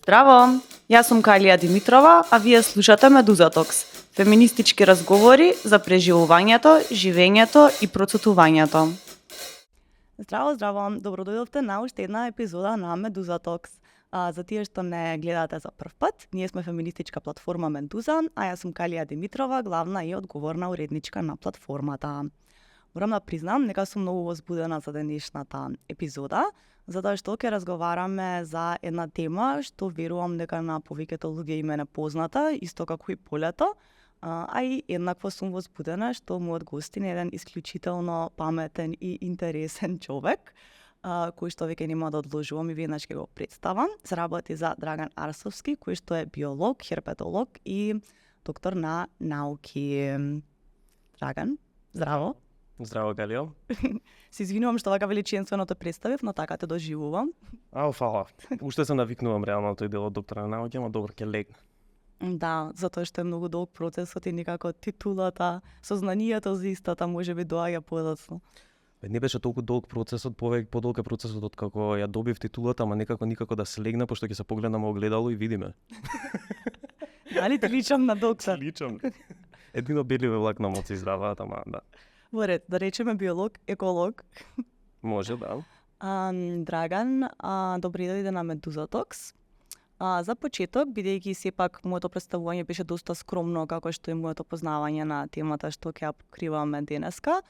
Здраво! Јас сум Калија Димитрова, а вие слушате Медуза Токс, феминистички разговори за преживувањето, живењето и процетувањето. Здраво! Добро дојдовте на уште една епизода на Медуза Токс. За тие што не гледате за прв пат, ние сме феминистичка платформа Медуза, а јас сум Калија Димитрова, главна и одговорна уредничка на платформата. Морам да признам, нека сум многу возбудена за денешната епизода, затоа што ќе разговараме за една тема што верувам дека на повеќето луѓе им е непозната, исто како и полето, а и еднакво сум возбудена што мојот гостин е еден исклучително паметен и интересен човек, кој што веќе нема да одложувам и веднаш ќе го представам. Се работи за Драган Арсовски, кој што е биолог, херпетолог и доктор на науки. Драган, здраво! Здраво, Галио. Се извинувам што вака величинствено те представив, но така те доживувам. Фала. Уште се навикнувам реално тој дел од доктора на науки, ама добро ќе легне. Да, затоа што е многу долг процесот и никако титулата, сознанието за истата можеби доаѓа подоцна. Не беше толку долг процесот, подолг е процесот од како ја добив титулата, ама никако да слегна, пошто ќе се погледнам во огледало и видиме. Дали ти личам на доктор? Личам. Едино беливе влак на моци здраваат, ама да. Во ред, да речеме биолог, еколог. Може, да. Драган, добри дојде на Медуза Токс. За почеток, бидејќи сепак моето представување беше доста скромно, како што и моето познавање на темата што ќе ја покриваме денеска,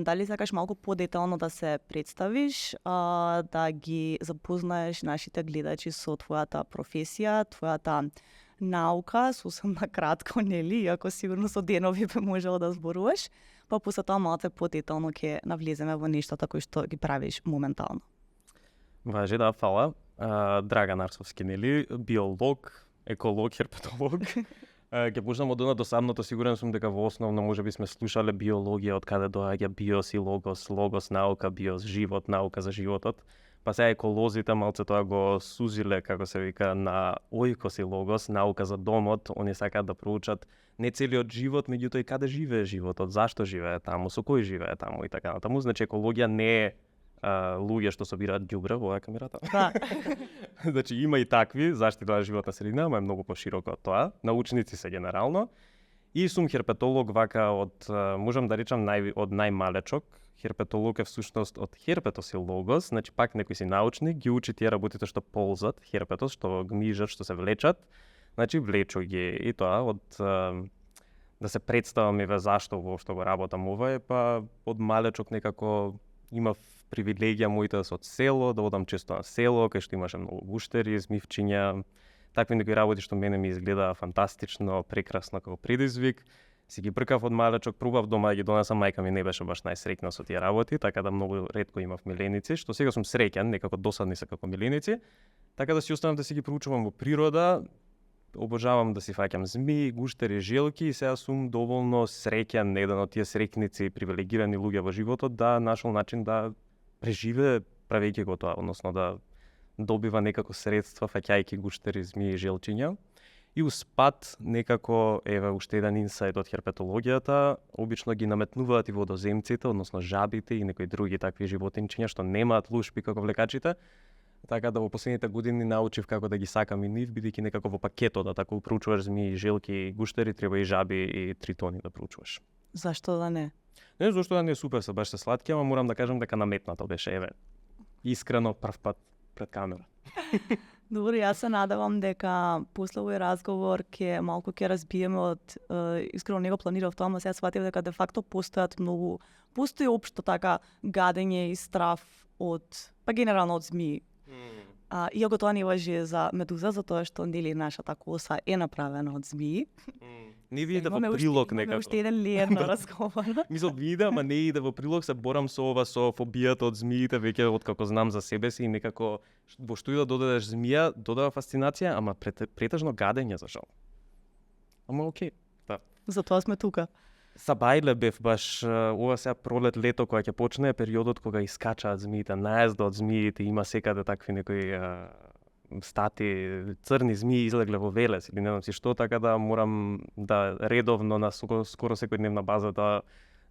дали сакаш малку подетално да се представиш, да ги запознаеш нашите гледачи со твојата професија, твојата наука, сосем на кратко, нели, иако сигурно со денови би можело да зборуваш, па после тоа малце подетално ќе навлеземе во нештата кои што ги правиш моментално. Важи, да, фала. Драган Арсовски, нели, биолог, еколог, херпетолог. Ќе почнам од она досадното, сигурен сум дека во основно можеби сме слушале биологија, од каде доаѓа биос и логос, логос наука, биос живот, наука за животот. Па сега еколозите малце тоа го сузиле, како се вика, на оикос и логос, наука за домот, они сакаат да проучат не целиот живот, меѓутоа и каде живее животот, зашто живее таму, со кој живее таму и така натаму. Значи екологија не е луѓе што собираат ѓубре во оваа камерата. Да. Значи има и такви, заштита на животна средина, ама е многу пошироко од тоа. Научници се генерално. И сум херпетолог вака од, можам да речам, од најмалечок. Херпетолог е всушност од херпетос и логос, значи пак некој си научник, ги учи тие работите што ползат, херпетос, што гмижат, што се влечат, значи влечу ги и тоа од да се представам еве зашто воопшто го работам ова е, па од малечок некако имав привилегија моите од село, да одам често на село, кај што имаше многу гуштери, змивчиња, такви некои работи што мене ми изгледаа фантастично, прекрасно како предизвик. Си ги бркав од малечок, пробав дома да ги донесам, мајка ми не беше баш најсреќна со тие работи, така да многу ретко имав миленици, што сега сум среќен, некако досадни се како миленици. Така да си останав да си ги проучувам во природа, обожавам да си фаќам змии, гуштери, желки и сега сум доволно среќен, еден од тие среќници, привилегирани луѓе во животот, да нашол начин да преживее правејќи го тоа, односно да добива некако средства фаќајќи гуштери, змии, желчиња. И успат некако, еве, уште еден инсайт од херпетологијата, обично ги наметнуваат и водоземците, односно жабите и некои други такви животинчиња што немаат лушпи како влекачите. Така да во последните години научив како да ги сакам и нив, бидејќи некако во пакетот, да така проучуваш змии, желки и гуштери, треба и жаби и тритони да проучуваш. Зашто да не? Не, зашто да не е супер, се баш се сладки, ама морам да кажам дека наметнато беше, еве, искрено прв пат пред камера. Добро, јас се надевам дека после овој разговор малку ќе разбиеме од искрено не го планирав тоа, ама сега сватив дека де факто постои општо така гадење и страф од, па генерално од змии. Иако тоа не важи за Медуза, затоа што нели нашата коса е направена од змии. Не ви иде во прилог некако. Имаме уште еден леер на разговор. Мислам, ви иде, ама не иде во прилог, се борам со ова, со фобијата од змиите, веќе од како знам за себе си и некако во што и да додадеш змија, додава фасцинација, ама претежно гадење за жал. Ама окей, да. Затоа сме тука. Сабајле бев баш ова сега пролет, лето, кога ќе почне периодот кога искачаат змиите, наезда од змиите, има секаде такви некои стати, црни змии излегле во Велес или не знам си што, така да морам да редовно на скоро секој дневна база да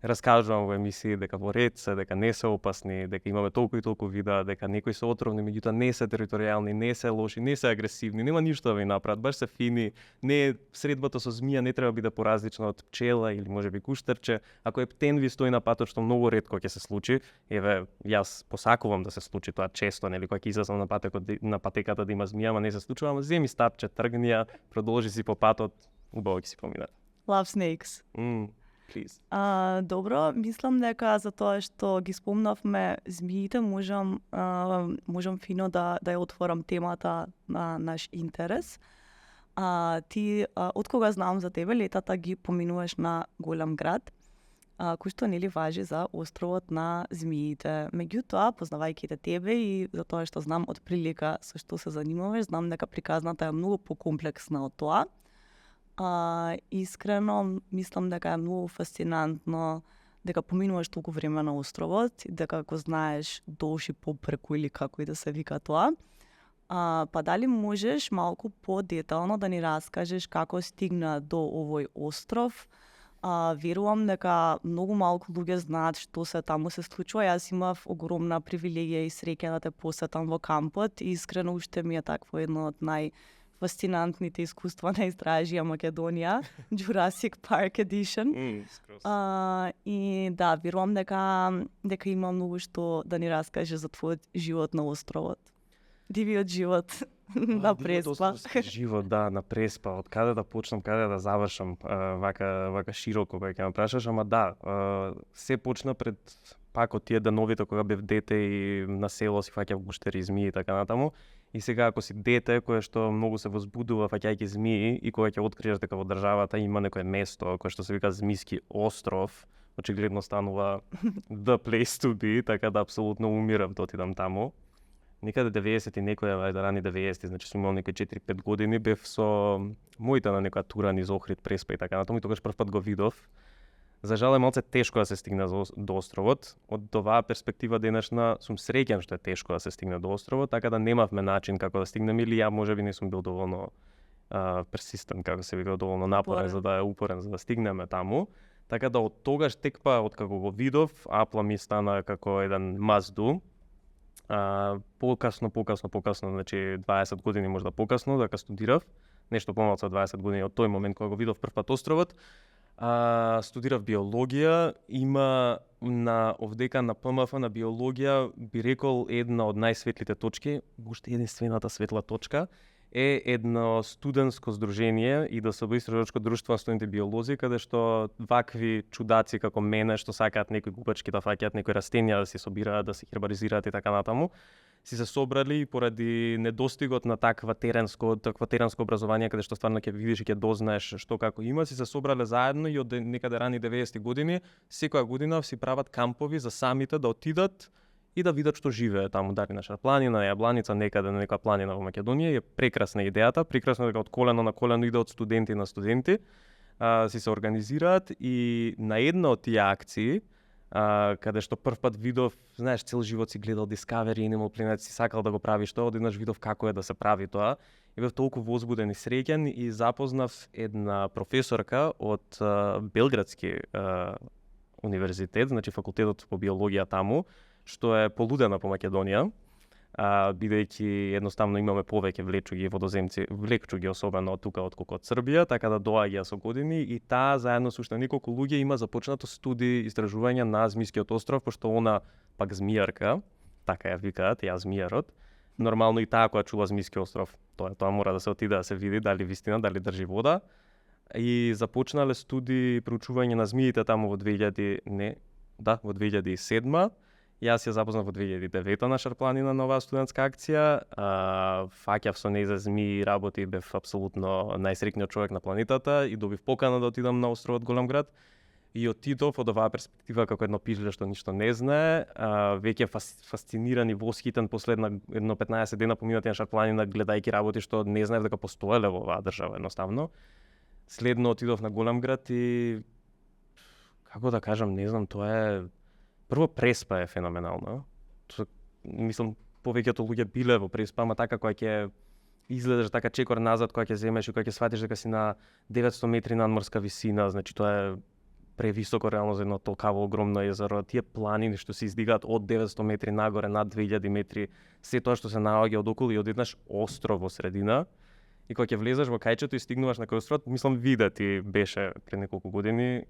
раскажувам во емисии дека во ред се, дека не се опасни, дека имаме толку и толку вида, дека некои се отровни, меѓутоа не се територијални, не се лоши, не се агресивни, нема ништо да ви направат, баш се фини. Не средбата со змија не треба биде поразлична од пчела или можеби гуштарче. Ако е птен ви стои на патот, што многу ретко ќе се случи, еве јас посакувам да се случи тоа често, нели кога ќе излезам на патеката да има змија, ама не се случува, ама земи стапче, тргни ја, продолжи си по патот, убаво ќе си помине. Love snakes. Please. Добро, мислам дека за тоа што ги спомнавме змиите, можам фино да ја отворам темата на наш интерес. Ти, од кога знам за тебе, летата ги поминуваш на голем град, кој што нели важи за островот на змиите. Меѓутоа, познавајќи те тебе и за тоа што знам од прилика со што се занимаваш, знам дека приказната е многу покомплексна од тоа. Искрено, мислам дека е многу фасцинантно дека поминуваш толку време на островот, дека го знаеш долж и попреку или како и да се вика тоа. Па дали можеш малку по-детално да ни раскажеш како стигна до овој остров? Верувам дека многу малку луѓе знаат што се таму се случува. Јас имав огромна привилегија и среќа да те посетам во кампот и искрено уште ми е такво едно од фасцинантните искуства на Истражија Македонија, Jurassic Park Edition. И да, верувам дека има многу што да ни раскаже за твојот живот на островот. Дивиот живот на Преспа. Живот, да, на Преспа. Од каде да почнам, каде да завршам, вака широко кога ќе ме прашаш, ама да, се почна пред пак од тие деновите кога бев дете и на село си фаќав гуштери, змии и така натаму. И сега ако си дете кое што многу се возбудува фаќајќи змии и кога ќе откриеш дека во државата има некое место кое што се вика Змиски остров, очигледно станува the place to be, така да апсолутно умирав да отидам таму. Некаде 90-ти, рани 90-ти, значи сум имал некои 4-5 години, бев со моите на некоја тура низ Охрид, Преспа и така натаму и тогаш прв пат го видов. За жал е малце тешко да се стигне до островот. Од оваа перспектива денешна сум среќен што е тешко да се стигне до островот, така да немавме начин како да стигнеме или ја можеби не сум бил доволно персистент, како се вика, доволно напорен за да упорен за да стигнеме таму. Така да од тогаш текпа од како го видов, Апла ми стана како еден must do. Покасно, значи 20 години можда покасно, дека студирав, нешто помалку од 20 години од тој момент кога го видов прв пат островот. Студирав биологија, има на овдека на ПМФ на биологија, би рекол една од најсветлите точки, уште единствената светла точка, е едно студентско здружение и ДСБ Истражувачко друштво на студенти биолози, каде што вакви чудаци како мене, што сакаат некои губачки да фаќаат некои растенија да се собираат, да се хербаризираат и така натаму, си се собрали и поради недостигот на такво теренско образование, каде што стварно ќе видиш и ќе дознаеш што како има, си се собрале заедно и од некаде рани 90-ти години, секоја година си прават кампови за самите да отидат и да видат што живее таму, дали на Шарпланина, Јабланица, некаде на некоја планина во Македонија. Е прекрасна идејата, прекрасно дека од колено на колено иде од студенти на студенти, си се организираат и на една од тие акции, каде што прв пат видов, знаеш, цел живот си гледал Discovery и Animal Planet, си сакал да го правиш тоа, одеднаш видов како е да се прави тоа. И бев толку возбуден и среќен и запознав една професорка од Белградски универзитет, значи факултетот по биологија таму, што е полудена по Македонија, бидејќи едноставно имаме повеќе влечуги водоземци, влечуги особено од тука отколку од Србија, така да доаѓа со години и таа заедно со уште неколку луѓе има започнато студии истражување на Змискиот остров, пошто она пак змијарка, така ја викаат, ја змијарот. Нормално и таа која чула Змиски остров, тоа мора да се отиде да се види дали вистина, дали држи вода. И започнале студии проучување на змиите таму во 2007. Јас ја запознав во 2009 на Шарпланина на оваа студентска акција. Фаќав со неј за змии, работи, бев апсолутно најсреќниот човек на планетата и добив покана да отидам на островот Голем град. И отидов од оваа перспектива како едно пижле што ништо не знае, веќе фасциниран и восхитен после едно 15 дена поминати на Шарпланина гледајќи работи што не знаев дека постоеле во оваа држава едноставно. Следно отидов на Голем град и како да кажам, не знам, тоа е прво Преспа е феноменално. Мислам повеќето луѓе биле во Преспа, ама така кога ќе изгледаш така чекор назад, кога ќе земеш и кога ќе сватиш дека си на 900 метри надморска висина, значи тоа е превисоко реално за едно толкаво огромно езеро. Тие планини што се издигаат од 900 метри нагоре над 2000 метри, се тоа што се наоѓа од околу и одеднаш остров во средина. И кога ќе влезеш во кајчето и стигнуваш на кој островот, мислам вида ти беше пред неколку години,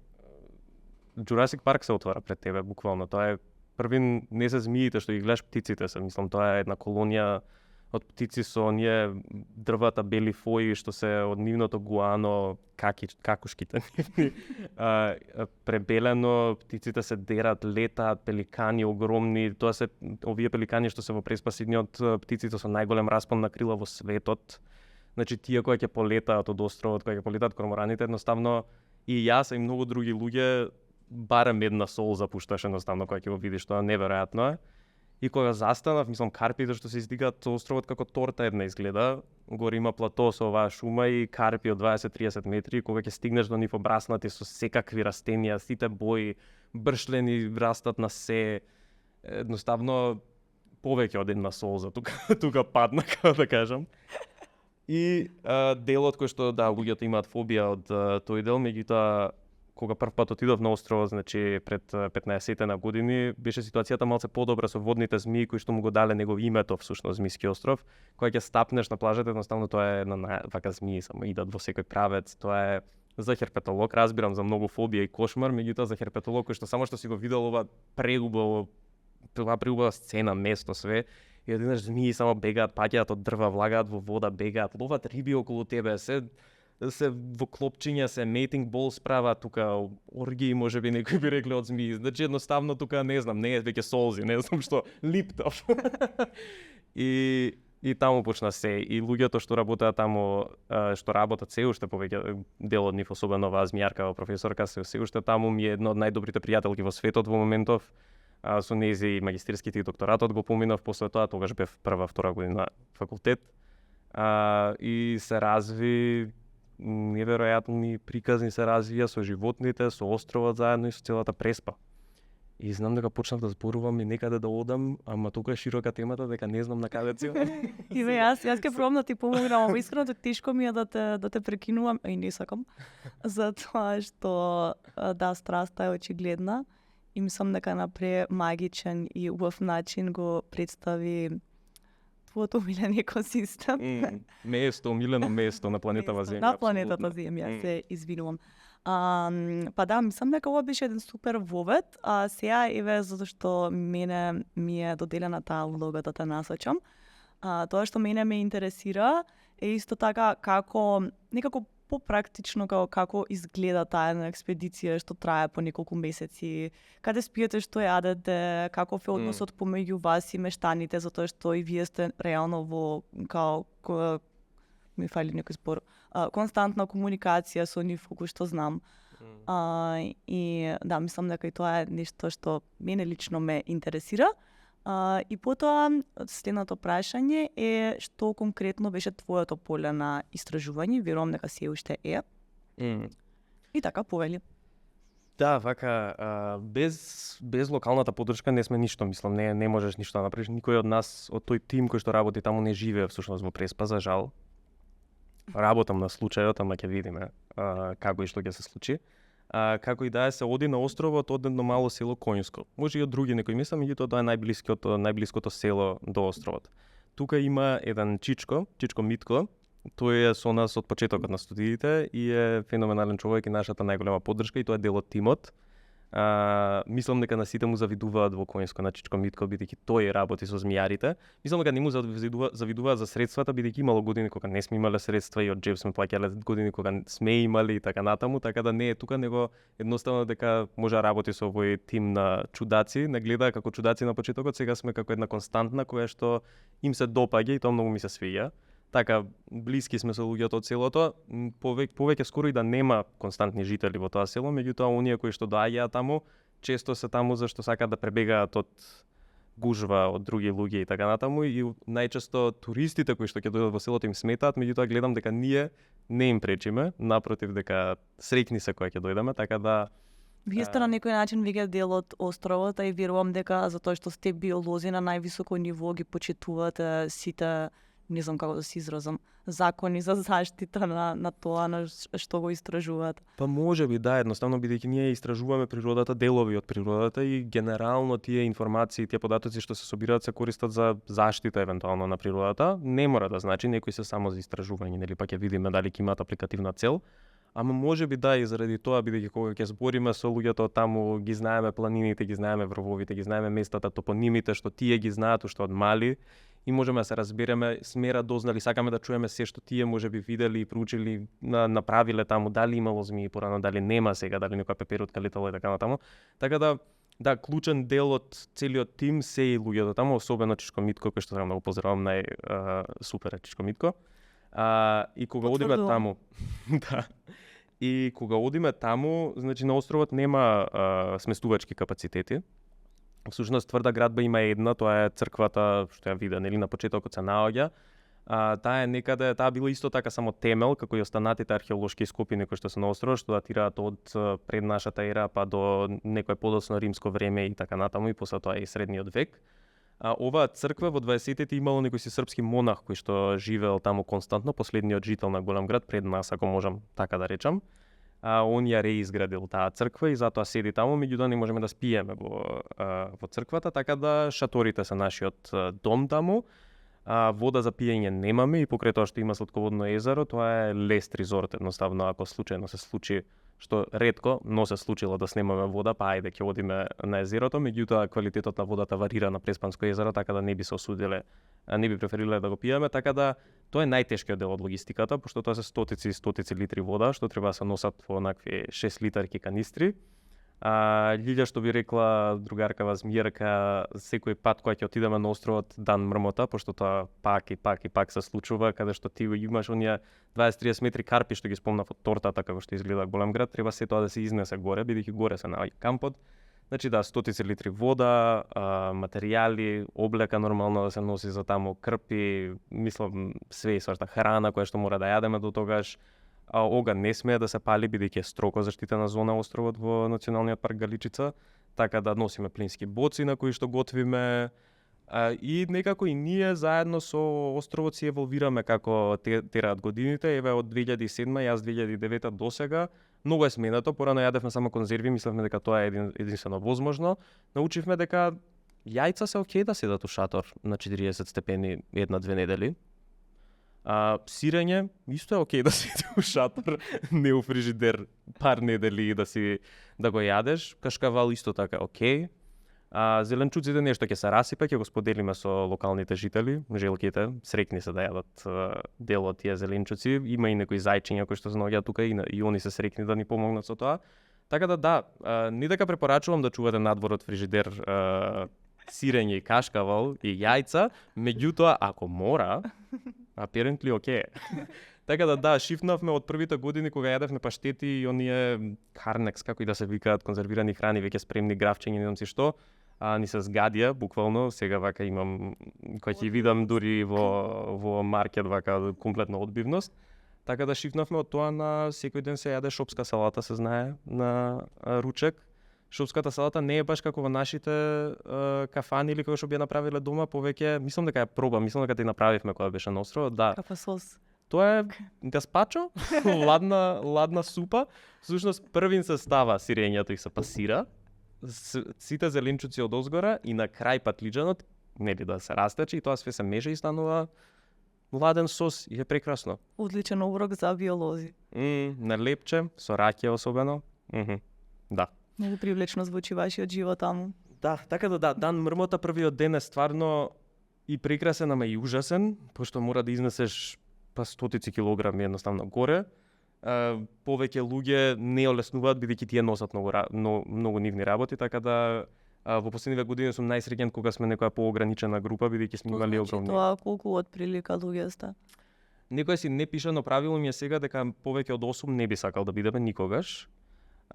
Jurassic Park се отвара пред тебе, буквално. Тоа е први, не се змиите што ги гледаш, птиците се, мислам, тоа е една колонија од птици со оние дрвата бели фои што се од нивното гуано, какушките нивни, пребелено, птиците се дерат, летаат, пеликани огромни, тоа се овие пеликани што се во Преспа едни од птиците со најголем распон на крила во светот. Значи тие кои ќе полетаат од островот, кои ќе полетаат кормораните, едноставно и јас и многу други луѓе барем една сол запушташ едноставно кога ќе го видиш, тоа неверојатно е. И кога застанав, мислам, карпите што се издигаат со островот како торта една изгледа, горе има плато со оваа шума и карпи од 20-30 метри, кога ќе стигнеш до нив обраснати со секакви растенија, сите бои, бршлени растат на се, едноставно повеќе од една солза тука падна, како да кажам. И делот кој што да луѓето имаат фобија од тој дел, меѓутоа кога прв пат отидов на островот, значи пред 15 на години, беше ситуацијата малце подобра со водните змии кои што му го дале него името всушност Змиски остров. Кога ќе стапнеш на плажата, едноставно тоа е една вака змии, само идат во секој правец. Тоа е за херпетолог, разбирам за многу фобија и кошмар, меѓутоа за херпетолог кој што само што си го видел ова преубава сцена, место, све, и еднаш змии само бегаат, паѓаат од дрва, влагаат во вода, бегаат, ловат риби околу тебе, се во клопчиња, се mating balls прават тука, оргии можеби некои би рекле од змии. Значи едноставно тука не знам, не е веќе солзи, не знам што, липтов. И таму почна се. И луѓето што работеат таму, што работат се уште повеќе дел од нив, особено оваа змијарка, професорка, се уште таму, ми е една од најдобрите пријателки во светот во моментов. Со нејзи магистирските и докторатот го поминав, после тоа тогаш бев прва, втора година факултет. И се разви неверојатни приказни се развија со животните, со островот заедно и со целата Преспа. И знам дека почнав да зборувам и некаде да одам, ама тука е широка темата дека не знам на каде цел. Иве, јас ќе пробам да ти помогнам, ама искрено тешко ми е да те прекинувам, и не сакам, затоа што да, страста е очигледна и мислам дека на премагичен и убав начин го представи твоето омилен екосистем. Омилено место на планетава Земја. На планетата Земја, се извинувам. Па да, мислам дека ова беше еден супер вовед, а сега еве затоа што мене ми е доделена таа улога да те насочам. Тоа што мене ме интересира е исто така како некако попрактично како изгледа таа една експедиција што трае по неколку месеци, каде спиете, што јадете, каков е односот помеѓу вас и мештаните, затоа што и вие сте реално во ми фали некој збор, константна комуникација со нив, колку што знам. И да, мислам дека и тоа е нешто што мене лично ме интересира. И потоа, следното прашање е што конкретно беше твоето поле на истражување, верувам дека се уште е. И така, повели. Да, вака, без локалната поддршка не сме ништо, мислам, не можеш ништо да направиш. Никој од нас, од тој тим кој што работи таму, не живее всушност во Преспа, за жал. Работам на случајот, ама ќе видиме како и што ќе се случи. Како и да се оди на островот од едно мало село Коњско. Може и од други некои места, меѓутоа тоа е најблиското село до островот. Тука има еден Чичко Митко. Тој е со нас од почетокот на студиите и е феноменален човек и нашата најголема поддршка, и тоа е дел од тимот. Мислам дека на сите му завидуваат во Коњско на Чичко Митко, бидејќи тој работи со змијарите. Мислам дека не му завидуваат за средствата, бидејќи имало години кога не сме имале средства и од джеб сме плаќале, години кога сме имали и така натаму, така да не е тука, него едноставно дека може да работи со овој тим на чудаци, не гледа како чудаци на почетокот, сега сме како една константна која што им се допаѓа и тоа многу ми се свиѓа. Така, блиски сме со луѓето од селото, повеќе скоро и да нема константни жители во тоа село, меѓутоа оние кои што доаѓаат таму, често се таму зашто сакаат да пребегаат од гужва од други луѓе и така натаму, и најчесто туристите кои што ќе дојдат во селото им сметаат, меѓутоа гледам дека ние не им пречиме, напротив дека среќни се кога ќе дојдеме, така да Вие сте на некој начин веќе дел од островот, и верувам дека затоа што сте биолози на највисоко ниво ги почитувате сите не знам како да се изразам, закони за заштита на тоа на што го истражуваат. Па може би да, едноставно бидејќи ние истражуваме природата, делови од природата и генерално тие информации, тие податоци што се собираат се користат за заштита евентуално на природата. Не мора да значи, некои се само за истражување, нели па ќе видиме дали ќе имаат апликативна цел. Ама може би да, и заради тоа, бидејќи кога ќе збориме со луѓето таму, ги знаеме планините, ги знаеме врвовите, ги знаеме местата, топонимите што тие ги знаат уште од мали и можеме да се разбереме, смера дознали, сакаме да чуеме се што тие може би видели и проучили, направиле таму, дали имало змии порано, дали нема сега, дали некоја пеперутка летала и така натаму. Така да, клучен дел од целиот тим се и луѓето таму, особено Чичко Митко, кој што сакам да го поздравам, супер Чичко Митко. И кога одиме таму, да. И кога одиме таму, значи на островот нема сместувачки капацитети. Всушност тврда градба има една, тоа е црквата што ја виде, нели на почетокот се наоѓа. Таа е некаде, таа била исто така само темел како и останатите археолошки скопини кои што се на островот, што датираат од пред нашата ера па до некое подоцно римско време и така натаму и после тоа и средниот век. Оваа црква во 20-тите имало некој си српски монах кој што живеел таму константно, последниот жител на голем град пред нас, ако можам така да речам. Он ја реизградил таа црква и затоа седи таму, меѓутоа не можеме да спиеме во црквата, така да шаторите се нашиот дом таму. Вода за пиење немаме и покрај тоа што има сладководно езеро, тоа е лест резорт, едноставно ако случајно се случи, што ретко, но се случило да снемаме вода, па ајде ќе одиме на езерото, меѓутоа квалитетот на водата варира на Преспанско езеро, така да не би се осудиле, не би префериле да го пиеме, така да тоа е најтешкиот дел од логистиката, пошто тоа се стотици и стотици литри вода, што треба да се носат во онакви 6 литарки канистри. Лилја што би рекла другаркава Змиерка, секој пат кога ќе отидеме на островот дан мрмота, пошто тоа пак и пак се случува, каде што ти имаш оние 20-30 метри карпи што ги спомнав од тортата како што изгледа голем град, треба се тоа да се изнесе горе, бидејќи горе се наоѓа кампот. Значи да, стотици литри вода, материјали, облека нормално да се носи за таму, крпи, мислам све и сварта храна која што мора да јадеме до тогаш. Оган не смее да се пали бидејќи е строго заштитена зона островот во Националниот парк Галичица, така да носиме плински боци на кои што готвиме и некако и ние заедно со островот си еволвираме како тераат годините, еве од 2007 јас 2009 до сега. Многу е сменато, порано јадевме само конзерви, мислевме дека тоа е единствено возможно. Научивме дека јајца се окей да седат у шатор на 40 степени 1-2 недели. Сирење исто е окей да седи у шатор, не у фрижидер пар недели да го јадеш. Кашкавал исто така окей. Зеленчуците нешто ќе се расипе, ќе го споделиме со локалните жители, желките, срекни се да јадат дел од тие зеленчуци. Има и некои зајчиња кои што се наоѓаат тука и они се срекни да ни помогнат со тоа. Така да, не дека препорачувам да чувате надвор од фрижидер сирење и кашкавал и јајца, меѓутоа ако мора, apparently окей. Така да, шифнавме од првите години кога јадевме паштети и оние карнекс, како и да се викаат, конзервирани храни, веќе спремни гравчиња, не знам си што, ни се згадија, буквално, сега вака имам, кој ќе видам дури во маркет, вака комплетна одбивност. Така да шифнавме од тоа на секој ден се јаде шопска салата, се знае, на ручек. Шопската салата не е баш како во нашите кафани или кои што би ја направиле дома, повеќе, мислам дека ја пробам, мислам дека ти направивме кога беше на островот, да. Каква сос? Тоа е гаспачо, ладна супа. Всушност првин се става сирењето и се пасира, сите зеленчуци од озгора и на крај патлиџанот, нели да се растече и тоа све се меша и станува ладен сос и е прекрасно. Одличен оброк за биолози. На лепче, со раќе особено. Да. Многу привлечно звучи вашиот живот таму. Да, така да, дан мрмота првиот ден е стварно и прекрасен, ама и ужасен, пошто мора да изнесеш па стотици килограми едноставно горе. Повеќе луѓе не олеснуваат бидејќи тие носат многу нивни работи, така да во последниве години сум најсреќен кога сме некоја поограничена група бидејќи сме имали огромни. Тоа колку од прилика луѓе сте? Некој си непишано правило ми е сега дека повеќе од 8 не би сакал да бидеме никогаш.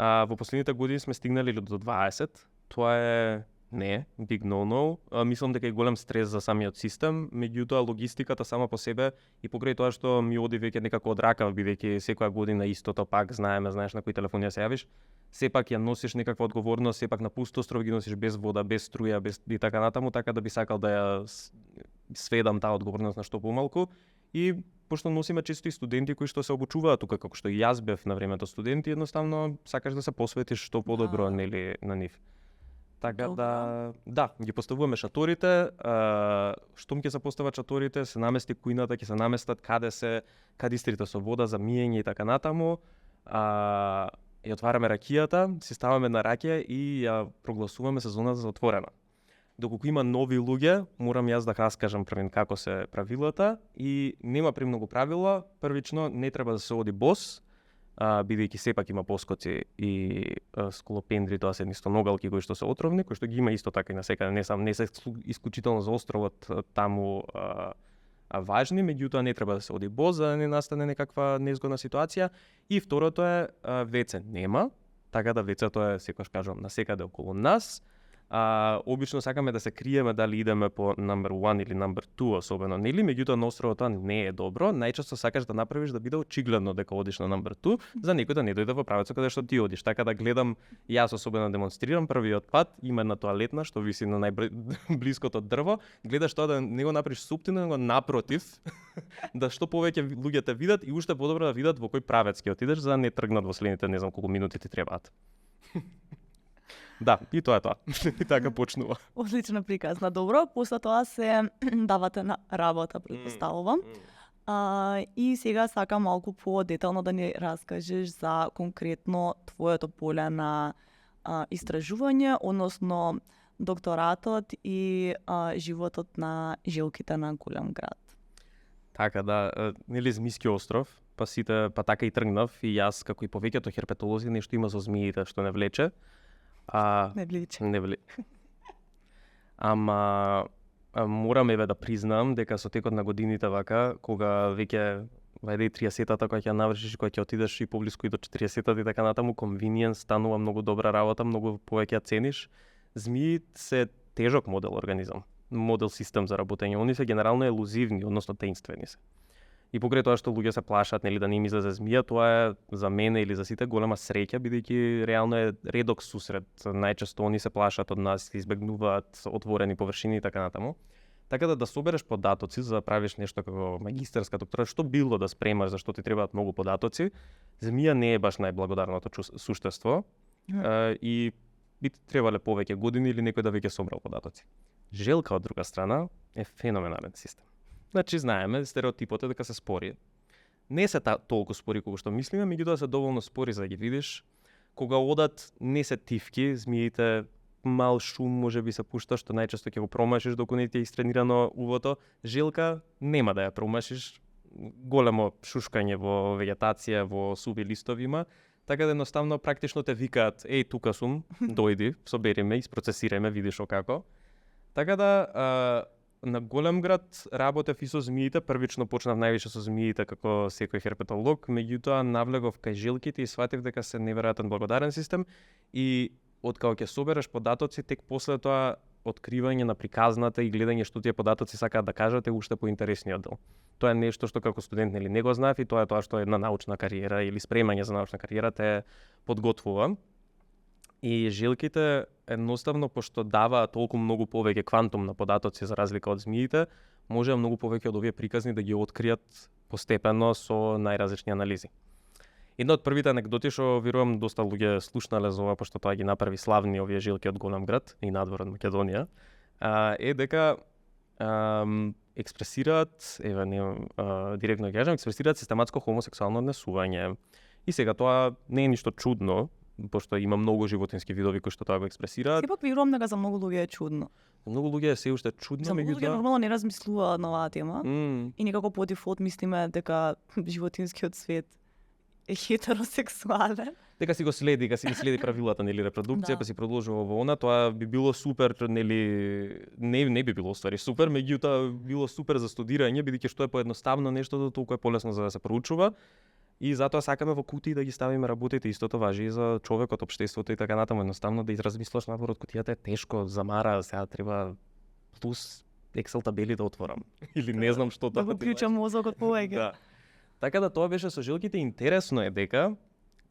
Во последните години сме стигнали до 20. Тоа е не, big no-no. Мислам дека е голем стрес за самиот систем, меѓутоа логистиката сама по себе и покрај тоа што ми оди веќе некако од рака, бидејќи секоја година истото пак знаеш на кој телефон ја се јавиш, сепак ја носиш некаква одговорност, сепак на пуст остров ги носиш без вода, без струја, без и така натаму, така да би сакал да ја сведам таа одговорност на што помалку и пошто носиме често и студенти кои што се обучуваат тука, како што и јас бев на времето студент и едноставно сакаш да се посветиш што подобро нели на нив. Така да, ги поставуваме шаторите, штом ќе се постават шаторите, се намести кујната, ќе се наместат кадистрите со вода за миење и така натаму. Ја отвараме ракијата, си ставаме на ракија и ја прогласуваме сезоната за отворена. Доколку има нови луѓе, морам јас да раскажам првен како се правилата и нема премногу правила. Првично не треба да се оди бос, бидејќи сепак има поскоци и сколопендри, тоа се нистоногалки кои што се отровни, кои што ги има исто така и насекаде, не се исклучително за островот таму важни, меѓутоа не треба да се оди бос за да не настане некаква незгодна ситуација. И второто е веце нема, така да вецето е секогаш кажувам насекаде околу нас. Обично сакаме да се криеме дали идеме по number 1 или number 2 особено, нели? Меѓутоа на островот тоа не е добро. Најчесто сакаш да направиш да биде очигледно дека одиш на number 2, за некој да не дојде во правецот каде што ти одиш. Така да гледам, јас особено демонстрирам првиот пат, има една тоалетна што виси на најблиското дрво, гледаш тоа да не го направиш суптино, него напротив, да што повеќе луѓе те видат и уште подобро да видат во кој правец ќе отидеш за да не тргнат во следните не знам колку минути ти требаат. Да, и тоа е тоа. И така почнува. Одлична приказна. Добро, после тоа се давате на работа, претпоставувам. И сега сакам малку по-детално да ни раскажеш за конкретно твоето поле на истражување, односно докторатот и животот на жилките на голем град. Така да, нели Змијски остров, па така и тргнав и јас како и повеќето херпетолози нешто има со змиите што не влече. Не влече. Ама морам да признам дека со текот на годините вака, кога веќе вајде и 30-тата кога ќе навршиш, кога ќе отидеш и поблиску и до 40-тата и така натаму, convenience станува многу добра работа, многу повеќе ја цениш. Змии се тежок модел организам, модел систем за работење. Они се генерално елузивни, односно таинствени се. И покрај тоа што луѓе се плашат, нели, да не им излезе змија, тоа е за мене или за сите голема среќа, бидејќи реално е редок сусрет. Најчесто они се плашат од нас, избегнуваат отворени површини и така натаму. Така да собереш податоци за да правиш нешто како магистерска доктора, што било да спремаш, зашто ти требаат многу податоци, змија не е баш најблагодарното суштество и би ти требале повеќе години или некој да веќе собрал податоци. Желка од друга страна е феноменален систем. Значи, знаеме, стереотипот е дека се спори. Не се толку спори колку што мислиме, меѓутоа се доволно спори за да ги видиш. Кога одат, не се тивки, змиите, мал шум може би се пушта, што најчесто ќе го промашиш докато не ти е истренирано увото. Желка нема да ја промашиш, големо шушкање во вегетација, во суви листови има, така да едноставно практично те викаат, еј, тука сум, дојди, собери ме, isпроцесирај видиш како. Така да, на голем град работев и со змиите, првично почнав највише со змиите како секој херпетолог, меѓутоа навлегов кај жилките и сватив дека се неверојатен благодарен систем и откако ќе собереш податоци, тек после тоа откривање на приказната и гледање што тие податоци сакаат да кажат е уште поинтересниот дел. Тоа е нешто што како студент нели не го знаев и тоа е тоа што една научна кариера или спремање за научна кариера те подготвува. И жилките едноставно пошто даваат толку многу повеќе квантум на податоци за разлика од змиите, може многу повеќе од овие приказни да ги откријат постепено со најразлични анализи. Една од првите анекдоти што верувам доста луѓе слушнале за ова, пошто тоа ги направи славни овие жилки од голем град и надвор од Македонија, е дека експресираат, директно ќе кажам, експресираат систематско хомосексуално однесување. И сега тоа не е ништо чудно, пошто има многу животински видови кои што тоа го експресираат. Сепак верувам дека за многу луѓе е чудно. Многу луѓе се уште чудно, за многу луѓе нормално не размислуваат на оваа тема и некако по дефолт мислиме дека животинскиот свет е хетеросексуален. Дека си го следи, дека си ги следи правилата нели репродукција, па си продолжува во она, тоа би било супер, нели не би било ствари супер, меѓутоа било супер за студирање, бидејќи што е поедноставно нештото, толку е полесно за да се проучува. И затоа сакаме во кутии да ги ставиме работите, истото важи и за човекот, општеството и така натаму, едноставно да изразмислаш надвор од кутијата е тешко, замара, сега треба плюс Excel табели да отворам или не знам што да го клучам мозокот повеќе. Да. Така да тоа беше со жилките. Интересно е дека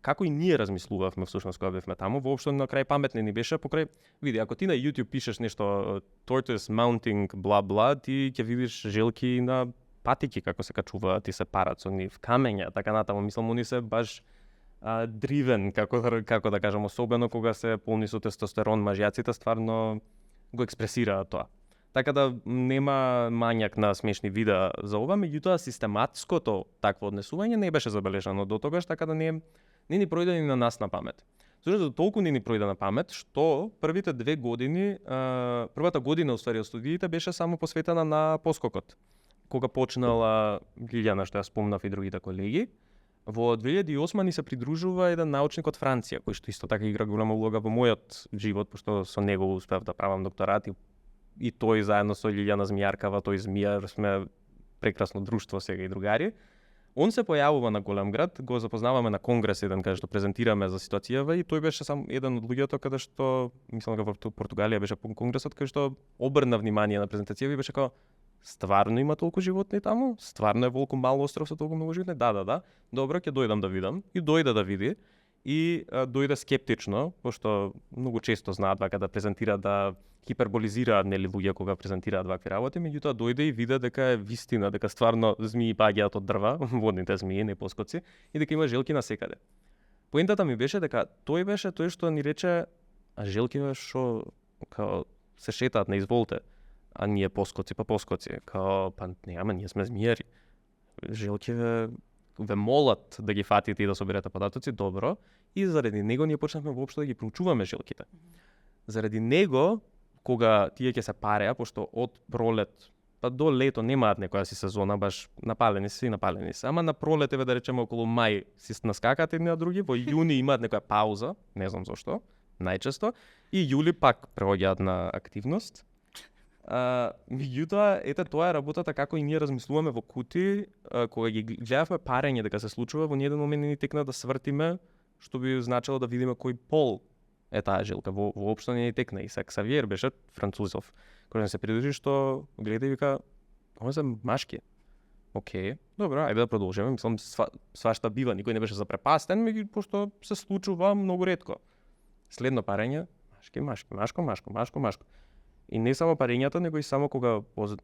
како и ние размислувавме всушност кога бевме таму, воопшто на крај паметни ни беше покрај, види, ако ти на YouTube пишеш нешто tortoise mounting бла бла, ти ќе видиш желки на патики како се качуваат и се парат со нив, камења, така натаму, мислам, они се баш дривен, како да кажам, особено кога се полни со тестостерон, мажјаците стварно го експресираат тоа. Така да нема мањак на смешни видеа за ова, меѓутоа систематското такво однесување не беше забележано до тогаш, така да не ни пројде ни на нас на памет. Зашто толку не ни пројде на памет, што првите 2 години, првата година уствари од студиите беше само посветена на поскокот. Кога почнала Лилјана, што ја спомнав, и другите колеги, во 2008 ни се придружува еден научник од Франција, кој што исто така игра голема улога во мојот живот, пошто со него успев да правам докторат и тој заедно со Лилјана Змијаркава, тој Змија, сме прекрасно друштво сега и другари. Он се појавува на голем град, го запознаваме на конгрес еден каде што презентираме за ситуацијава и тој беше сам еден од луѓето каде што, мислам дека во Португалија беше конгресот, каде што обрна внимание на презентацијава и беше како стварно има толку животни таму? Стварно е волку мал остров со толку многу животни? Да. Добро, ќе дојдам да видам. И дојде да види. И дојде скептично, пошто многу често знаат вака да презентираат, да хиперболизираат нели луѓе кога презентираат вакви работи, меѓутоа дојде и виде дека е вистина, дека стварно змии паѓаат од дрва, водните змии, не поскоци, и дека има желки насекаде. Поентата ми беше дека тој беше тој што ни рече, а желкиве што као се шетаат на изволте, а ние поскоци, као па не, ние сме змијари. Желкиве ве молат да ги фатите и да соберете податоци, добро, и заради него ние почнавме воопшто да ги проучуваме желките. Заради него, кога тие ќе се пареа, пошто од пролет па до лето немаат некоја си сезона, баш напалени се, ама на пролет, да речеме околу мај, си наскакаат едни на други, во јуни имаат некоја пауза, не знам зошто, најчесто, и јули пак преоѓаат на активност. Меѓутоа, ете тоа е работата како и ние размислуваме во кути, кога ги гледавме парење дека се случува, во ниеден момент ни текна да свртиме, што би значило да видиме кој пол е таа желка. Воопшто не ни текна. И Ксавиер беше французов, кој се придружи што гледа и вика, ова се машки. Океј, добро, ајде да продолжиме. Мислам, свашта бива, никој не беше запрепастен, пошто се случува многу ретко. Следно парење, машко. И не само парењата, него и само кога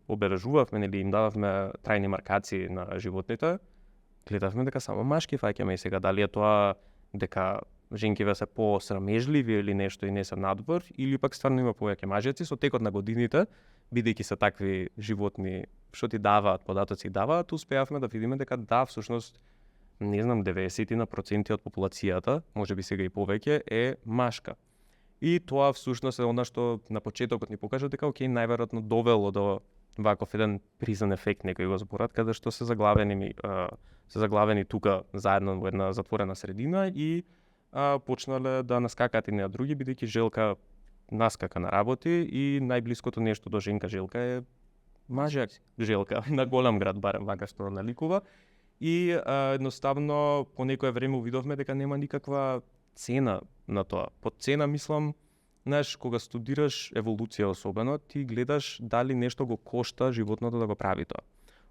обележувавме, нели им дававме трајни маркации на животните, гледавме дека само машки фаќаме. И сега дали е тоа дека женкиве се посрамежливи или нешто и не се надвор, или пак стварно има повеќе мажјаци, со текот на годините, бидејќи се такви животни што ти даваат податоци, успеавме да видиме дека да, всушност, не знам, 90% од популацијата, можеби сега и повеќе, е машка. И тоа всушност е она што на почетокот ни покажа дека океј, најверојатно довело до ваков еден призен ефект, некој го зборат, каде што се заглавени тука заедно во една затворена средина и почнале да наскакаат едни на други, бидејќи желка наскака на работи и најблиското нешто до женка желка е мажјак желка, на голем град барем вака што наликува. И едноставно по некое време увидовме дека нема никаква цена на тоа. Под цена мислам, знаеш, кога студираш еволуција особено, ти гледаш дали нешто го кошта животното да го прави тоа.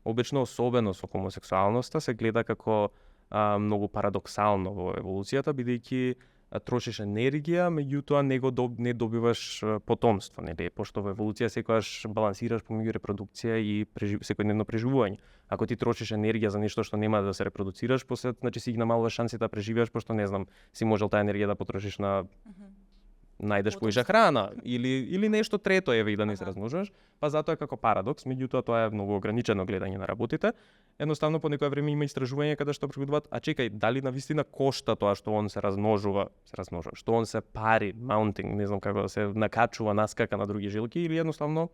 Обично, особено со хомосексуалноста, се гледа како многу парадоксално во еволуцијата, бидејќи трошиш енергија, меѓутоа не добиваш потомство, нели? Пошто во еволуција секогаш балансираш помеѓу репродукција и секојдневно преживување. Ако ти трошиш енергија за нешто што нема да се репродуцираш, после значи си ги намалуваш шанси да преживееш, пошто не знам, си можел таа енергија да потрошиш на најдеш поиша храна или нешто трето еве и да не се размножуваш, па затоа е како парадокс, меѓутоа тоа е многу ограничено гледање на работите. Едноставно по некое време има истражување каде што превидуваат, а чекај, дали навистина кошта тоа што он се размножува, што он се пари, маунтинг, не знам како да се накачува, наскака на други жилки, или едноставно